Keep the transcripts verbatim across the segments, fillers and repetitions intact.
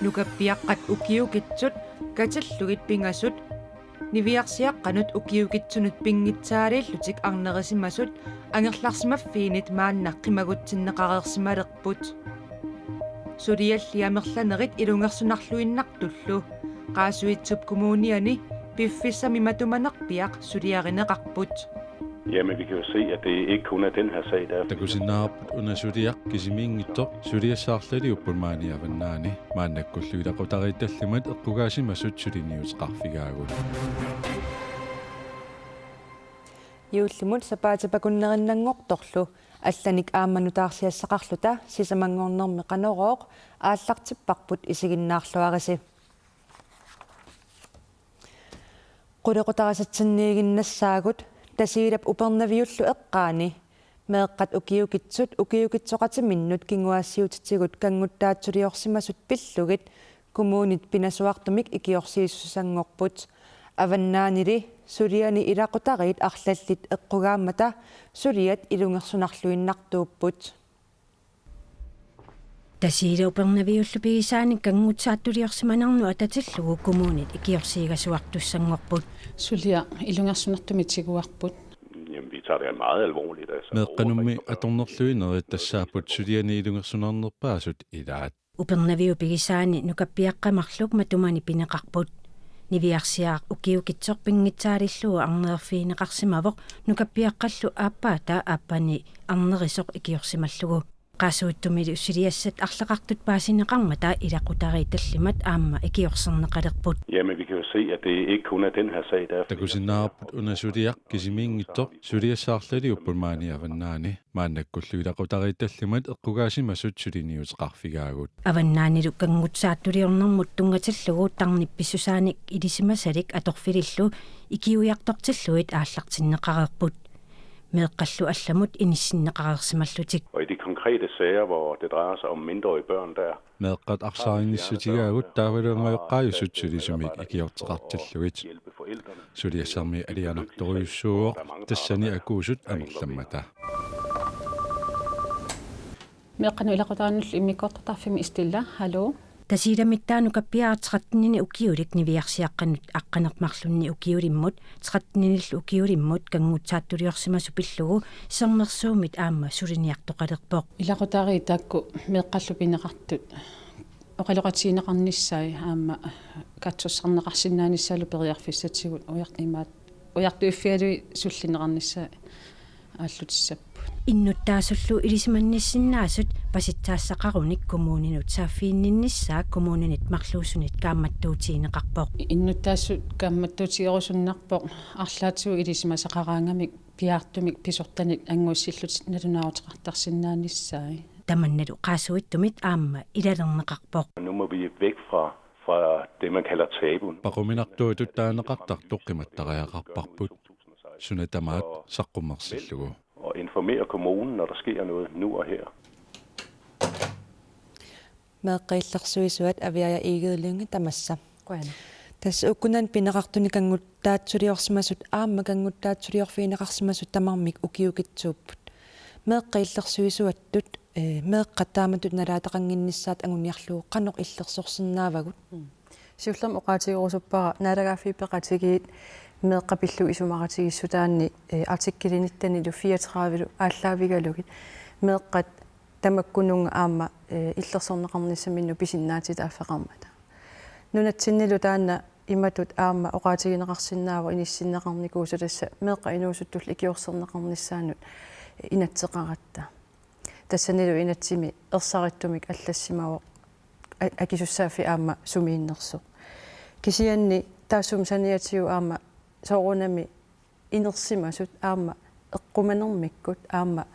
Nukappiaqqat ukiukitsut katillugit pingasut niviarsiaqqanut ukiukitsunut pinngitsaaliillutik arnerisimasut angerlarsimaffiinit maanna qimagutsinneqareersimalerput. Sulialli amerlanerit ilungersunarluinnartullu Qaasuitsup Kommuniani piffissami matumanerpiaq suliarineqarput. Jamen, vi kan jo se, at det ikke kun er den her sag, der er flere. Takusinnaavarput una suliaq kisimiinngitsoq suliassat arlaliupput maani avannaani. Maannakkullu ilaqutariit tallimat eqqugaasimasut suliniuteqarfigaagut. Juullimut sapaatip akunnerinnanngortorlu allanik aamma nutaarsiassaqarluta sisamanngornermi Qanorooq aallartipparput, isiginnaarluarisi. Qulequtarisatsinniiginnassaagut Tasiilap Upernaviullu eqqaani meeqqat ukiukitsut ukiukitsoqatiminnut kinguaassiuutitigut kannguttaatsuliorsimasut pillugit kommunit pinasuartumik ikiorsiissusanngorput. Avannaanili suliani ilaqutariit arlallit eqqugaammata suliat ilungersunarluinnartuupput. Tasiilap Upernaviullu pigisaani kannguttaatsuliorsimanernut atatillugu kommunit ikiorsiigasuartussanngorput. Suliaq ilungersunartumik tiguarput. Jamen, vi tager det meget alvorligt. Altså, Meeqqanummi atornerluinerit tassaapput suliani ilungersunarnerpaasut ilaat. Upernaviup pigisaani nukappiaqqat marluk matumani pineqarput. Niviarsiaq ukiukitsoq pinngitsaalillugu arnerfigineqarsimavoq nukappiaqqallu aappaata aappani arnerisoq ikiorsimallugu. Qaasuitsumilu suliassat arlaqartut paasineqarmata ilaqutariit tallimat aamma ikiorserneqalerput. Jamen, vi kan jo se, at det ikke kun er den her sag, der er flere. Takusinnaavarput una suliaq kisimiinngitsoq suliassat arlaliupput maani avannaani. Maannakkullu ilaqutariit tallimat eqqugaasimasut suliniuteqarfigaagut. Avannaanilu kannguttaatsuliornermut tunngatillugu tarnip pissusaanik ilisimasalik atorfilillu ikiuiartortillugit aallartinneqareerput. Meeqqallu allamut inissinneqareersimallutik. Og i de konkrete sager, hvor det drejer sig om mindreårige børn, der Meeqqat arsaarinnissutigaavut taavalu angajoqqaajusut sulisumik ikiorteqartillugit. Suliassarmi alianartorujussuuvoq tassani akuusut amerlammata. Meeqqanut ilaqutariinnullu immikkoortortaqarfimmi Stella, hallo. Tasiilamittaaq nukappiaraq tretteninik ukiulik niviarsiaqqanut aqqaneq-marlunnik ukiulimmut, tretteninillu ukiulimmut kannguttaatsuliorsimasoq pillugu Sermersuumit aamma suliniartoqalerpoq. Ilaqutariit taakku meeqqallu pineqartut oqaloqatigineqarnissaat aamma katsorsarneqarsinnaanissaallu periarfissatigut ujar-, imaat ujartuiffigalugit sullinneqarnissaat aallutissapput. Innuttaasullu ilisimannissinnaasut pasitsaassaqarunik kommuninut saaffiginninnissaat kommuninit marluusunit kaammattuutigineqarpoq. Innuttaasut kaammattuutigerusunnarpoq arlaatigut ilisimasaqaraangamik piaartumik pisortanit angusillutik nalunaaruteqartarsinnaanissaat. Tamannalu Qaasuitsumit aamma ilalerneqarpoq. Nu må vi væk fra, fra det, man kalder tabuen. Paquminartuutut taaneqartartut qimattariaqarparput. Suna tamaat saqqummersillugu. Og informere kommunen, når der sker noget nu og her. Meeqqat illersuisuat Aviaja Egede Lynge, tamassa. Qujanaq. Tassa ukkunani pineqartuni kannguttaatsuliorsimasut aamma kannguttaatsuliorfigineqarsimasut tamarmik ukiukitsuupput. Meeqqat illersuisuattut, eh, meeqqat taamatut nalaataqannginnissaat anguniarlugu qanoq illersorsinnaavagut? Mm. Siullermik oqaatigerusuppara Naalagaaffiit Peqatigiit meeqqat pillugit isumaqatigiissutaanni, eh, artikkelit nittenilu fireogtredivilu aallaavigalugit meeqqat tamakkununnga aamma, eh, illersorneqarnissaminnut pisinnaatitaaffeqarmata. Nunatsinnilu taanna imatut aamma oqaatigineqarsinnaavoq inissinneqarnikuusoq tassa meeqqat inuusuttullu ikiorserneqarnissaannut inatseqaratta. Tassanilu inatsimi ersarittumik allassimavoq a-, akisussaaffik aamma sumiinnersoq. Kisianni taassuma saniatigut aamma soorunami inersimasut aamma eqqumanermikkut aamma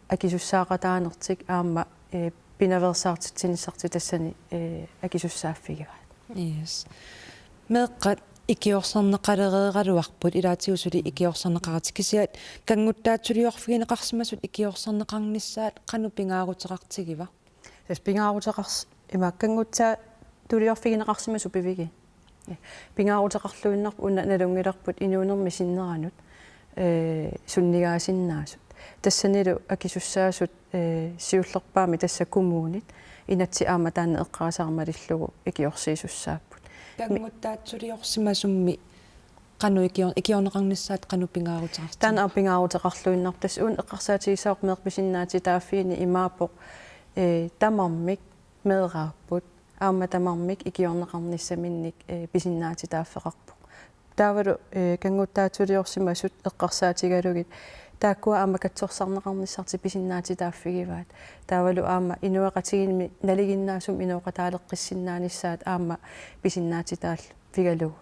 akisussaaqataanertik aamma, eh, pinaveersaartitsinissartik tassani, eh, akisussaaffigivaat. Yes. Meeqqat ikiorserneqalereeraluarput, ilaatigut suli ikiorserneqaratik, kisianni kannguttaatsuliorfigineqarsimasut ikiorserneqarnissaat qanoq pingaaruteqartigiva? Tassa pingaaruteqars-, ima kannguttaatsuliorfigineqarsimasut pivigiit. Pingaaruteqarluinnarput una nalunngilarput inuunermi sinneranut, eh, sunnigaasinnaasut. Tassanilu akisussaasut, eh, siullerpaamik tassa kommunit, inatsit aamma taanna eqqaasara malillugu ikiorsiisussaapput. Kanngutsaatsuliorsimasummi qanoq ikior-, ikiorneqarnissaat qanoq pingaaruteqartoq? Taanna aamma pingaaruteqarluinnarpoq, tassa una eqqarsaatigissavara meeqqat pisinnaatitaaffiini imaappoq, eh, tamarmik meeraapput, aamma tamarmik ikiorneqarnissaminnik, eh, pisinnaatitaaffeqarpoq. Taavalu, eh, kanngutsaatsuliorsimasut eqqarsaatigalugit taakkua aamma katsorsarneqarnissartik pisinnaatitaaffigivaat. Taavalu aamma inuiaqatigiinni nalinginnaasumik inooqataaleqqissinnaanissaat aamma pisinnaatitaaffigalugu.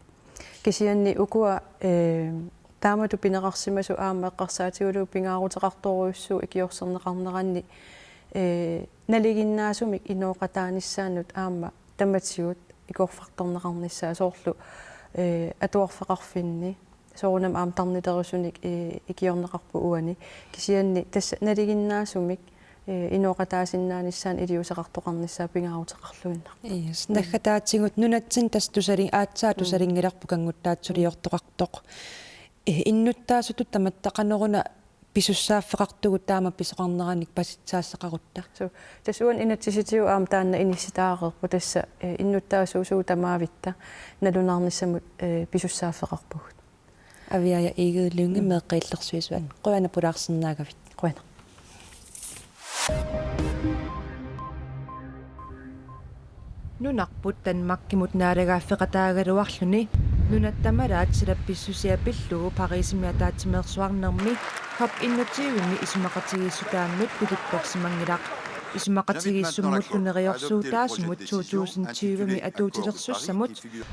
Kisianni ukua, eh, taamatut pineqarsimasut aamma eqqarsaatigullu pingaaruteqartorujussuuvoq ikiorserneqarneranni, eh, nalinginnaasumik inooqataanissaannut aamma tamatigut ikorfartorneqarnissaa soorlu, eh, atuarfeqarfinni, soorunami aamma tarnilerisunik, eh, ikiorneqarpoq uani. Kisianni tassa nalinginnaasumik, eh, inooqataasinnaanissaanut iliuuseqartoqarnissaa pingaaruteqarluinnarpoq. Yes. Naggataatigut nunatsinni tassa tusalin-, aatsaat Mm. tusalinngillarput kanngutsaatsuliortoqartoq. Eh, innuttaasutut tamatta qanoruna pisussaaffeqartugut taama pisoqarneranik pasitsaassaqarutta? Suu, tassa uani inatsisitigut aamma taanna inissitaareerpoq, tassa, eh, innuttaasuusugut tamaavitta nalunaarnissamut, eh, pisussaaffeqarpugut. Aviaja Egede Lynge, Mm. Meeqqat Illersuisuat. Qujanaq pulaarsinnaagavit. Qujanaq. Nunarput Danmarkimut naalagaaffeqataagaluarluni nunatta malaat silap pissusia pillugu Parisimi ataatsimeersuarnermi COP enogtyvemi isumaqatigiissutaannut piluttorsimanngilaq. Isumaqatigiissummullu neriorsuutaasumut to tusind tyvemi atuutilersussamut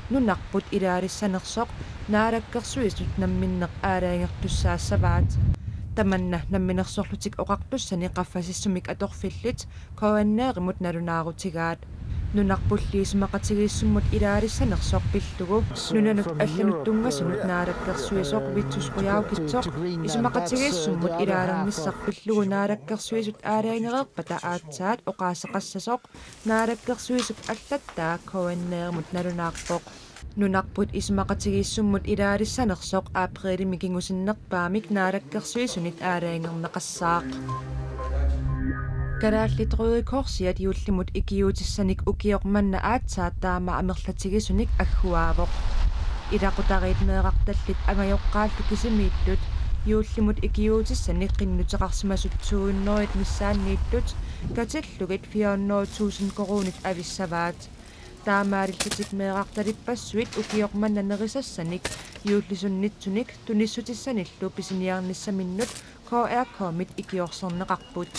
nunarput ilaalissanersoq Naalakkersuisut namminneq aalajangertussaassavaat. Tamanna Namminersorlutik Oqartussani qaffasissumik atorfillit K N R-imut nalunaarutigaat. Nunarpulli isumaqatigiissummut ilaalissanersoq pillugu nunanut allanut tunngasunut naalakkersuisoq Vittus Qujaukitsoq isumaqatigiissummut ilaalernissaq pillugu naalakkersuisut aalajangereerpata aatsaat oqaaseqassasoq naalakkersuisut allattaa K N R-imut nalunaarpoq. Nunarput isumaqatigiissummut ilaalissanersoq aprilimi kingusinnerpaamik naalakkersuisunit aalajangerneqassaaq. Kalaallit Røde Korsiat juullimut ikiuutissanik ukioq manna aatsaat taama amerlatigisunik agguaavoq. Ilaqutariit meerartallit angajoqqaallu kisimiittut juullimut ikiuutissanik qinnuteqarsimasut to hundrede missaanniittut katillugit fire hundrede tusind koruunit avissavaat. Taamaalillutik meerartalippassuit ukioq manna nerisassanik juullisunnitsunik tunissutissanillu pisiniarnissaminnut K R K-mit ikiorserneqarput.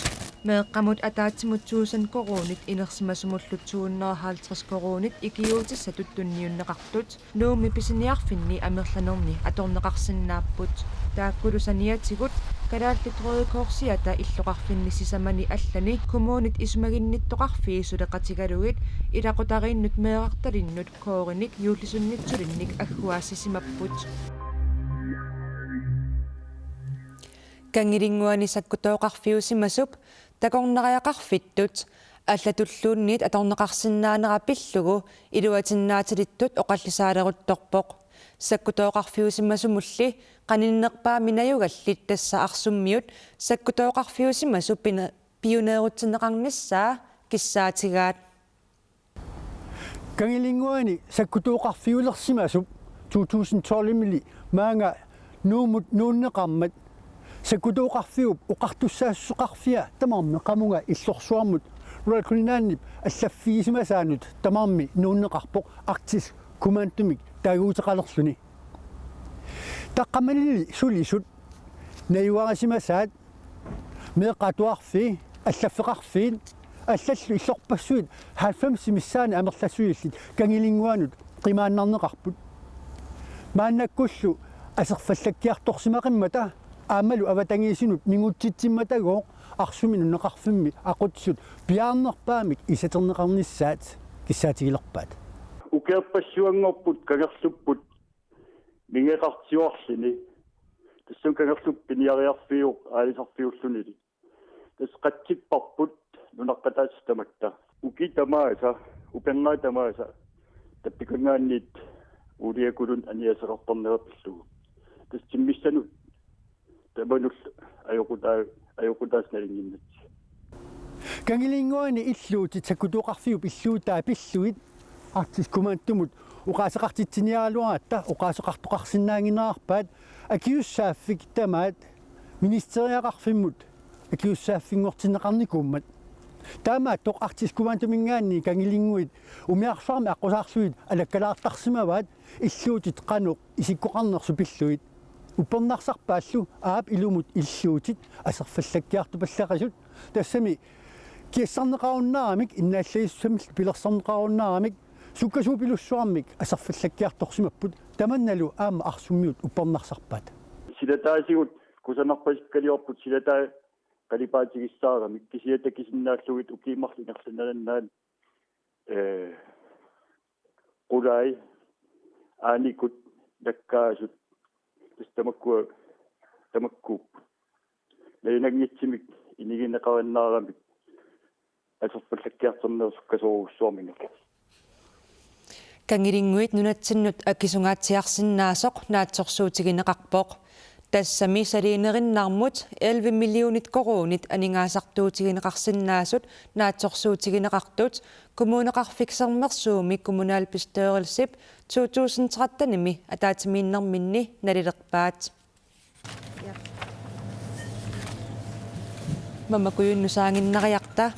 Meeqqamut ataatsimut tusind koruunit inersimasumullu to hundrede halvtreds koruunit ikiuutissatut tunniunneqartut Nuummi pisiniarfinni amerlanerni atorneqarsinnaapput. Taakkulu saniatigut Kalaallit Røde Korsiata illoqarfinni sisamani allani kommunit isumaginnittoqarfii suleqatigalugit ilaqutariinnut meerartalinnut koorinik juullisunnitsulinnik agguaassisimapput. Kangilinguani sakkutooqarfiusimasup takornariaqarfittut allatulluunniit atorneqarsinnaanera pillugu iluatinnaatilittut oqallisaaleruttorpoq. Sakkutooqarfiusimasumulli qaninnerpaami najugallit tassa Arsummiut sakkutooqarfiusimasut pine-, pioneerutsinneqarnissaa kissaatigaat. Kangilinguani sakkutooqarfiulersimasup to tusind tolvimili maanga Nuummut nuunneqarmat sakkutooqarfiup oqartussaassuseqarfia tamarmi qamunga illorsuarmut Royal Greenlandip allaffigisimasaanut tamarmi nuunneqarpoq Arktisk Kommandomik taaguuteqalerluni. Taqqamanili sulisut najugarisimasaat meeqqat atuarfii, allaffeqarfiit, allallu illorpassuit halvfemsit missaanni amerlasuillit Kangilinguanut qimaannarneqarput. Maannakkullu aserfallakkiartorsimaqimmata aammalu avatangiisinut mingutsitsimmatagooq Arsumi nunaqarfimmi aqutsisut piaarnerpaamik isaterneqarnissaat kissaatigilerpaat. Ukiorpassuanngorput kangerlupput mingeqartuarluni. Tassami kangerlup piniariarfiuvoq aalisarfiullunilu. Tassa qatsipparput nunaqqataasut tamatta. Ukiut tamaasa, upernaaq tamaasa, tappikanngaanniit uuliakulunnik aniaseqartarnera pillugu. Tassa timmissanut tamanullu ajoqutaavoq ajoqutaasa nalinginnatsigit. Kangilinnguani illuutit sakkutooqarfiup illuutaa pillugit Arktisk Kommandomut oqaaseqartitsiniaraluaratta oqaaseqartoqarsinnaannginnerarpaat akisussaaffik tamaat ministeriaqarfimmut akisussaaffinngortinneqarnikuummat. Taamaattoq Arktisk Kommandomiingaanniit kangilinnguit umiarsuarmi aqqusaarlugit alakkalaartarsimavaat illuutit qanoq isikkoqarnersut pillugit. Uppernarsarpaallu aap ilumut illuutit aserfallakkiartupallaqisut, tassami kiassarneqarunnaaramik innaallagissamillu pilersorneqarunnaaramik sukkasuupilussuarmik aserfallakkiartorsimapput, tamannalu aamma Arsummiut uppernarsarpaat. Silataasigut kusanarpasikkaliorput silataa qalipaatigissaaramik, kisianni takusinnaallugit ukiut marluk ingerlannerannaat, ee, qulai aanikut nakkaasut, tassa tamakkua, tamakkuupput. Najunanngitsumik inigineqarunnaaramik aserfallakkiartornerup sukkasoorujussuarmik. Kangilinnguit nunatsinnut akisungaatsiarsinnaasoq naatsorsuutigineqarpoq. Tassami saliinerinnarmut elleve millionit koruunit aningaasartuutigineqarsinnaasut naatsorsuutigineqartut Kommuneqarfik Sermersuumi kommunalbestyrelsip to tusind tretten-imi ataatsimiinnerminni nalilerpaat. Mamakujunnut saannginnariarta.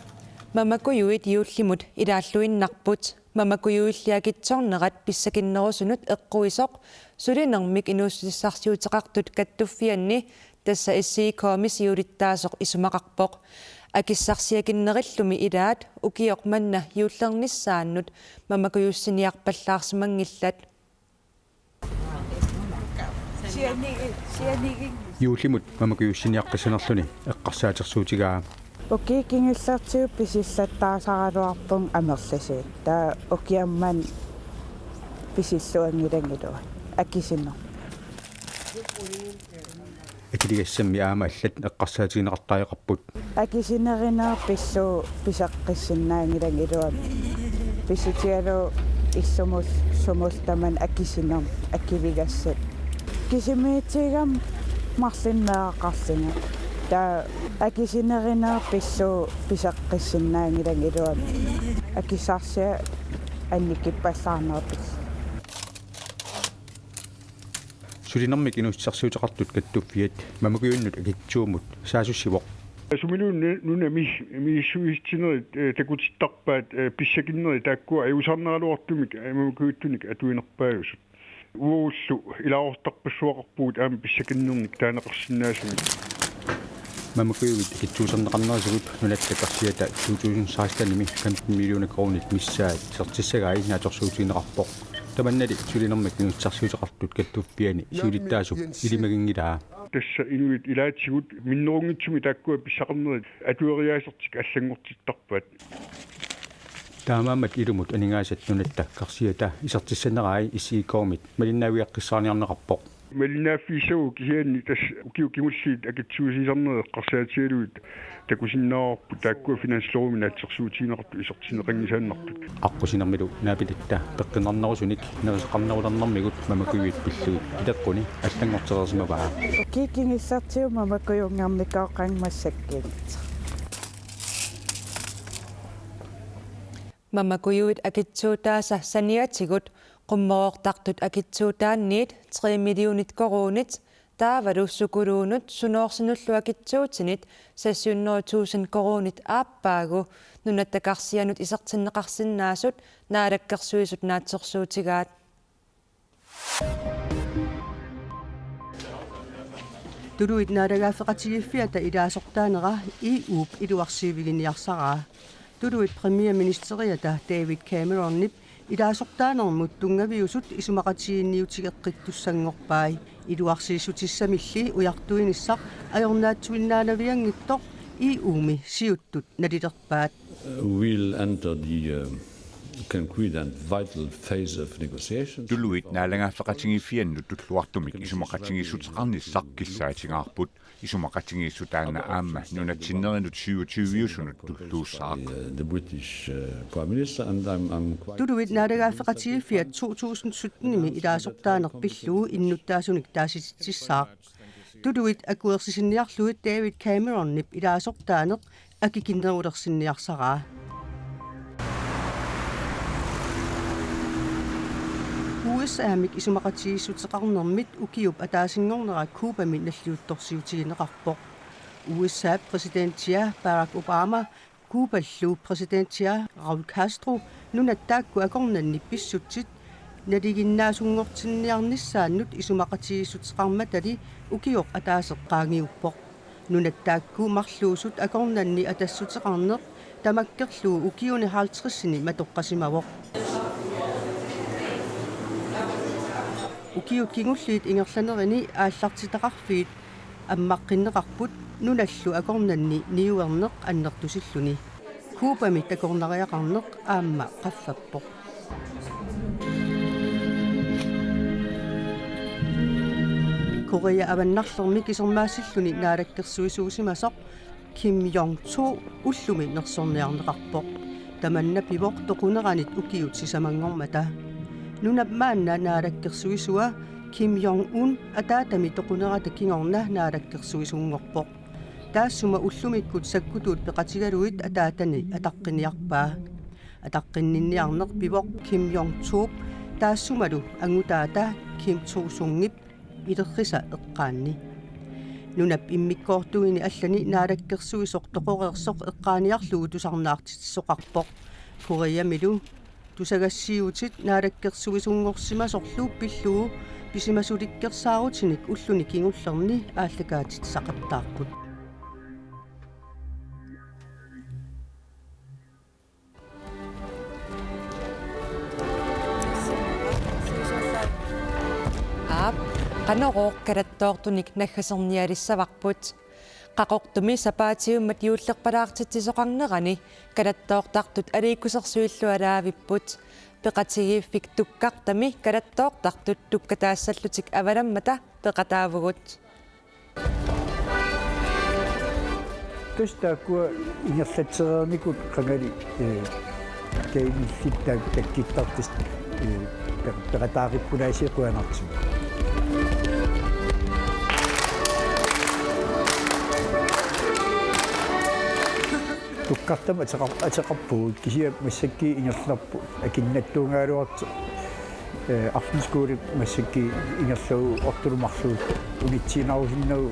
Mamakujuit juullimut ilaalluinnarput. Mamakujuilli akitsornerat pissakinnerusunut eqquisoq sulinermik inuussutissarsiuteqartut kattuffianni, tassa S I K-mi siulittaasoq, isumaqarpoq. Akissarsiakinnerillumi ilaat ukioq manna juullernissaannut mamakujussiniarpallaarsimanngillat. Juullimut mamakujussiniaqqissanerluni eqqarsaatersuutigaa. Ukiut kingullertigut pisillattaasaraluarpunga amerlasuut. Taava ukioq manna pisilluanngilanngilanga akisunermik. Akiligassammi aamma allat eqqarsaatigineqartariaqarput. Akisunerineq pillugu piseqqissinnaanngilagut iluamik. Pisitigalugu illumut sumut tamanut akisunermik akiligassat. Kisimiitigalugu marlunnik meeraqarlunga. Taava akisunerineq pillugu piseqqissinnaanngilagut iluamik. Akissarsiat annikippallaarnerat pillugu. Sulinermik inuussutissarsiuteqartut kattuffiat mamakujunnut akitsuumut saassussivoq. Sumiluunniit nunami misissuissinerit, eh, takutittarpaat, eh, pissakinnerit taakkua ajuusaarneraluartumik, eh, mamakujuttunik atuinerpaajusut. Uagullu ilaasortarpassuaqarpugut aamma pissakinnernik taaneqarsinnaasumik. Mamakujuit akitsuuserneqarnerisigut nunatta karsiata to tusind seksten-imi femten millioner koruunit missaat isertissagai naatsorsuutigineqarpoq. Tamannali sulinermik inuussutissarsiuteqartut kattuffianni siulittaasup ilimaginngilaa. Tassa inuit ilaatigut minnerunngitsumik taakkua pissaqarnerit atueriaasertik allanngortittarpaat. Taamaammat ilumut aningaasat nunatta karsiata isertissanerai S I K-mit malinnaavigeqqissaarniarneqarpoq. Malinnaaffigissagutsigu kisianni tassa ukiut kingulliit akitsuusiisarnerit eqqarsaatigalugit takusinnaavarput taakkua finanslovimi naatsorsuutigineqartut isertinneqanngisaannartut. Aqqusinermilu naapitatta peqqinnarnerusunik nerisaqarnerulernermigut mamakujuit pillugit pileqquni allanngortereersimavaa. Ukiut kingullertigut mamakujunngarnikooqaanga massakkut. Mamakujuit akitsuutaasa saniatigut qummoroortartut akitsuutaanniit tre millionit koruunit taavalu sukuluunut sunoorsunullu akitsuutinit seks hundrede tusind koruunit aappaagu nunatta karsianut isertinneqarsinnaasut Naalakkersuisut naatsorsuutigaat. Tuluit naalagaaffeqatigiiffiata ilaasortaanera E U-p iluarsiiviginiarsaraa. Tuluit premierministeriata David Cameronip ilaasortaanermut tunngaviusut isumaqatigiinniutigeqqittussanngorpai. Iluarsiissutissamilli ujartuinissaq ajornaatsuinnaanavianngitsoq E U-mi siuttut nalilerpaat. We'll enter the, uh, concrete and vital phase of negotiations. Tuluit naalagaaffeqatigiiffiannut tulluartumik isumaqatigiissuteqarnissaq kissaatingaarput. Isumaqatigiissut taanna aamma nunatsinnerinut syvogtyve-usunut tulluussaaq. The, the British, uh, Prime Minister, and I'm, I'm quite Tuluit naalagaaffeqatigiiffiat to tusind sytten-imi ilaasortaaneq pillugu innuttaasunik taasititsissaaq. Tuluit akuersisinniarlugit David Cameronip ilaasortaaneq akikinnerulersinniarsaraa. U S A-mik isumaqatigiissuteqarnermit ukiup ataasinngornera Cubami nalliuttorsiutigineqarpoq. U S A-p præsidentia Barack Obama, Cuballu præsidentia Raúl Castro nunat taakku akornanni pissutsit nalinginnaasunngortinniarnissaannut isumaqatigiissuteqarmatali ukioq ataaseq qaangiuppoq. Nunat taakku marluusut akornanni atassuteqarneq tamakkerlugu ukiuni halvtredsini matoqqasimavoq. Ukiut kingulliit ingerlanerini aallartitaqarfiit ammaqqinneqarput nunallu akornanni niuerneq annertusilluni. Cubami takornariaqarneq aamma qaffappoq. Korea Avannarlermi kisermaassilluni naalakkersuisuusimasoq Kim Jong-to ullumi nersorniarneqarpoq. Tamanna pivoq toquneranit ukiut sisamanngormata. Nunap maanna naalakkersuisua Kim Jong-un ataatami toqunerata kingorna naalakkersuisunngorpoq. Taassuma ullumikkut sakkutuut peqatigalugit ataatani ataqqiniarpaa. Ataqqinninniarneq pivoq Kim Jong-top taassumalu angutaata Kim To-sungip ilerrisa eqqaanni. Nunap immikkoortuini allani naalakkersuisoq toqoreersoq eqqaaniarlugu tusarnaartitsisoqarpoq. Koreamilu tusagassiuutit naalakkersuisunngorsimasorlu pillugu pisimasulikkersaarutinik ulluni kingullerni aallakaatitsisaqattaarput. Aap, Qanorooq kalattoortunik naggasernialissavarput. Qaqortumi sapaatiummat juullerpalaartitsisoqarnerani kalattoortartut aliikkusersuillu alaavipput. Peqatigiiffik Tukkartami kalattoortartut tukkataassallutik avalammata peqataavugut. Tassa taakkua ingerlatsereernikut qangali, eh, kainillit taak-, takkuttartut, eh, pe-, peqataaqqipput aasiit qujanartumik. Tukkartami ateqar-, ateqarpugut kisianni massakkut ingerlapput akinnattuugaluartoq. Eh, aftenskole massakkut ingerlavugut ortullu marluk unitsiinnarusunnagu.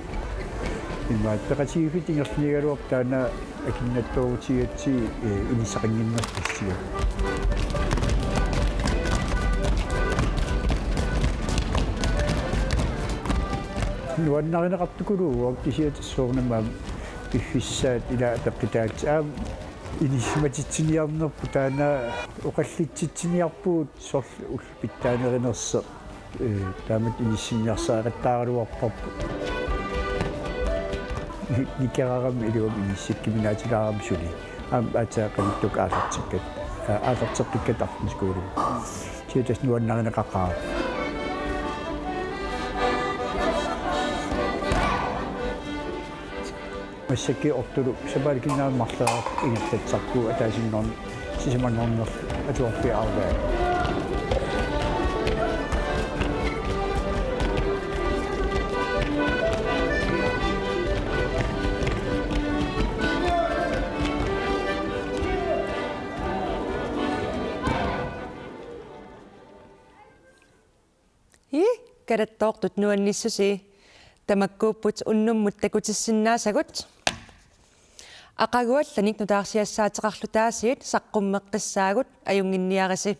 Immaqa peqatigiiffiit ingerlanigaluarput taanna akinnattoorutigigatsigu, eh, inissaqannginnerput kisianni. Nuannarineqartukuluuvoq kisianni soorunami piffissaat ila apeqqutaat aamma inissimatitsiniarnerput taanna oqallitsitsiniarpugut soorlu ullut pitsaanerunersoq, eh, taamatut inissinniarsariaqattaaraluarparput. Ni-, nikerarami iluamik inissikkuminaatilaarami suli. Aamma aatsaat qanittukkut aallartikkat, aa, aallarteqqikkatta aftenskolemut. Kisianni tassa nuannarineqaqaaq. Massakkut ortullu sapaatip akunnerani marloriarluta ingerlatsisarpugut ataasinngorn-, sisamanngornerlu atuarfiit arlaat. Ii, kalattoortut nuannissusi. Tamakkuupput unnummut takutissinnaasagut. Aqagu allanik nutaarsiassaateqarluta aasiit saqqummeqqissaagut, ajunnginniarisi.